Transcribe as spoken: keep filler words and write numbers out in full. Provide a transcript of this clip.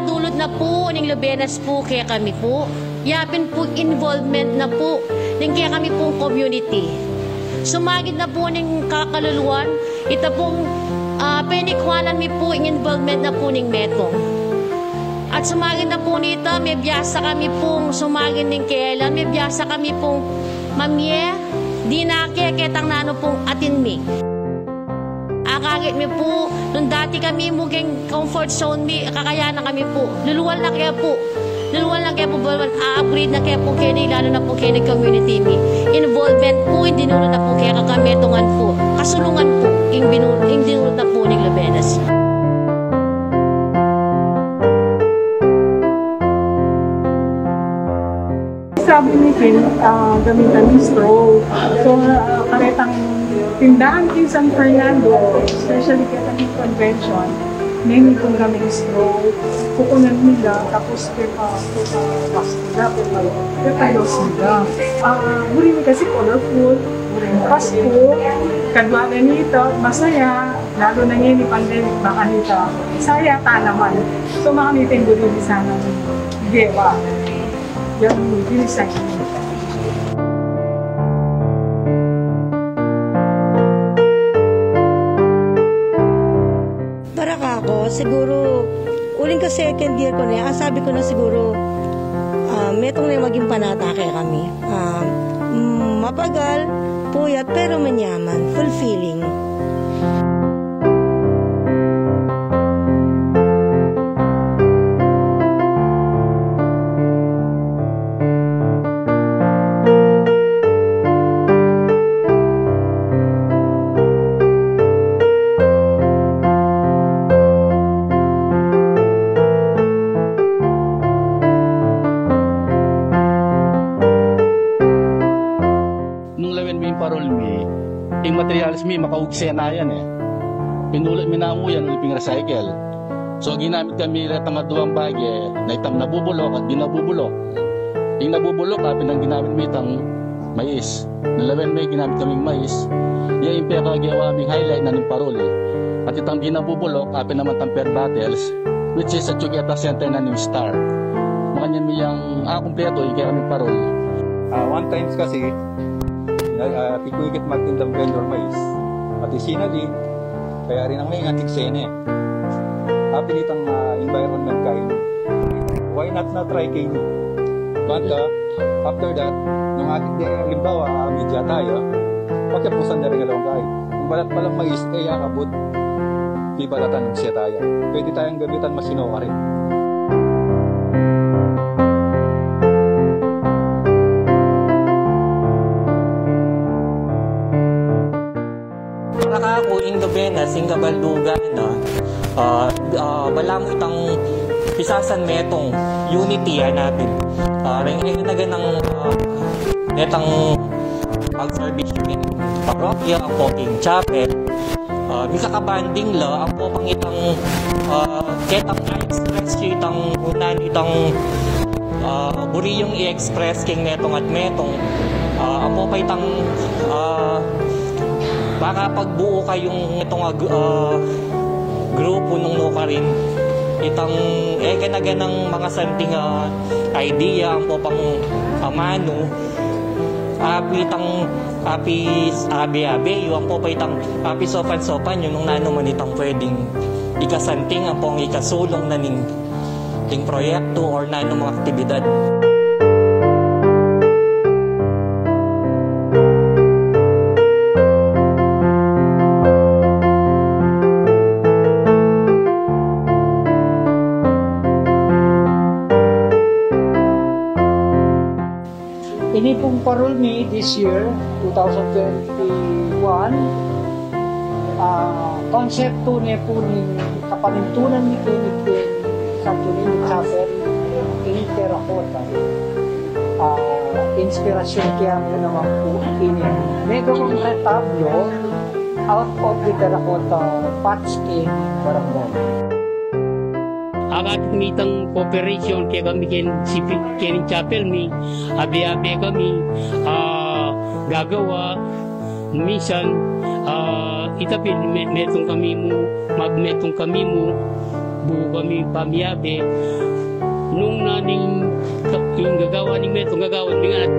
Dulud na pu ning lubenas pu kekami pu, yapin pu involvement na pu ning kekami pung community. Sumagid na pu ning kakaluluan, ita pung, ah, penikwanan mi pu ing involvement na pu ning metung. At sumagid na pu nita, mebiasa kami pung sumagid ning keyalan, mebiasa kami pung mamie, dinake ketang nanu pung atin mi. Akakit mi pu, nung dati kami mu keng comfort zone mi, kakayanan kami pu. Lulual na ke pu. Lulual na ke pu, balamu a-upgrade na ke pu keni, lalu na pu keni community mi. Involvement pu, ing dinulud na pu keka kametungan pu. Kasulungan pu, ing binu-, ing dinulud na pu ning lubenas. Sabi ni Kim, ah, gamitan ning straw. So, ah, karetang tindahan king San Fernando, especially keta ning convention, neni pung gamit ning straw. Kukunan nila, tapos pepa, pepa, Pasko da, pepa, pepa, Pasko da. Ah, buri mi kasi colorful, buri mi Pasko, kadwa na nita, masaya, lalu na ngeni pandemic, baka nita, saya ta naman. So, makanita ing buri mi sana gewa. Yang mungkin sa inyo. Para kako, siguro, uling ka second year ku ne, ah, sabi ku na siguro, ah, metung ne maging panata kekami. Ah, mm, mapagal, puyat, pero manyaman, fulfilling. Nung lawen mi ing parol mi, ing materials mi, makaugse na yan e. Pinulut mi namu yan, uliping recycle. So, ginamit kami retang aduang bage, na itang nabubulok at di nabubulok. Ing nabubulok, a, pinangginamit mi itang mais. Nung lawen mi, ginamit kaming mais. Ya ing pekagewa ming highlight na ning parol. At itang di nabubulok, a, pin naman itang per bottles, which is a Chugeta Center na ning Star. Makanyan mi yang, a, kumpleto, ing kekaming parol. Ah, one times kasi, na, ah, tikuyukit magtindang vendor mais. At isinali, kaya rin ang may ngantig sene. Apin itang, ah, environment kain. Why not na try kain? Banta, after that, nung akit de, halimbawa, ah, media taya, pakipusan da rin along kain. Kung balat palang mais, e ya abut, pibalatan ng siya taya. Pwede tayang gamitan masino ka rin. Para kaku, ing lubenas, ing kabaldugan na, ah, ah, balamu itang pisasan metung, unity, a, natin. Ah, reng, reng, naganang, ah, netang pagserbisyu king parokya, ampo king chapel, ah, bisa ka bonding la, ampo pang itang, ah, ketang na-express yu itang, unan itang, ah, buri yung i-express king metung at metung. Ah, ampo pa itang, ah, makapagbuo kayung itang, ah, grupu nung nukarin. Itang, e, gana-ganang mga santing, ah, idea, ampo pang, ah, manu. Api itang, api, abe-abe yu, ampo pa itang, api sopan-sopan yu, nung nanu man itang pwedeng ikasanting, ampong ikasulung na ning ting proyektu or nanu mang aktibidad. Ini pung parol mi this year, two thousand twenty-one, ah, konseptu ne pu ning kapanintunan mi keni king Santo Niño Chapel, ing terracotta. Ah, inspirasyun ke naman pu ini megawang retablo out of the terracotta pots king barangay. Akakit mi itang cooperation kekami ken C P, ken chapel mi, abe-abe kami, ah, gagawa, minsan, ah, ita pin, me-, metung kami mu, magmetung kami mu, Bu kami pamiyabe, nung naning kap-, ing gagawa ning metung, gagawa ning anak.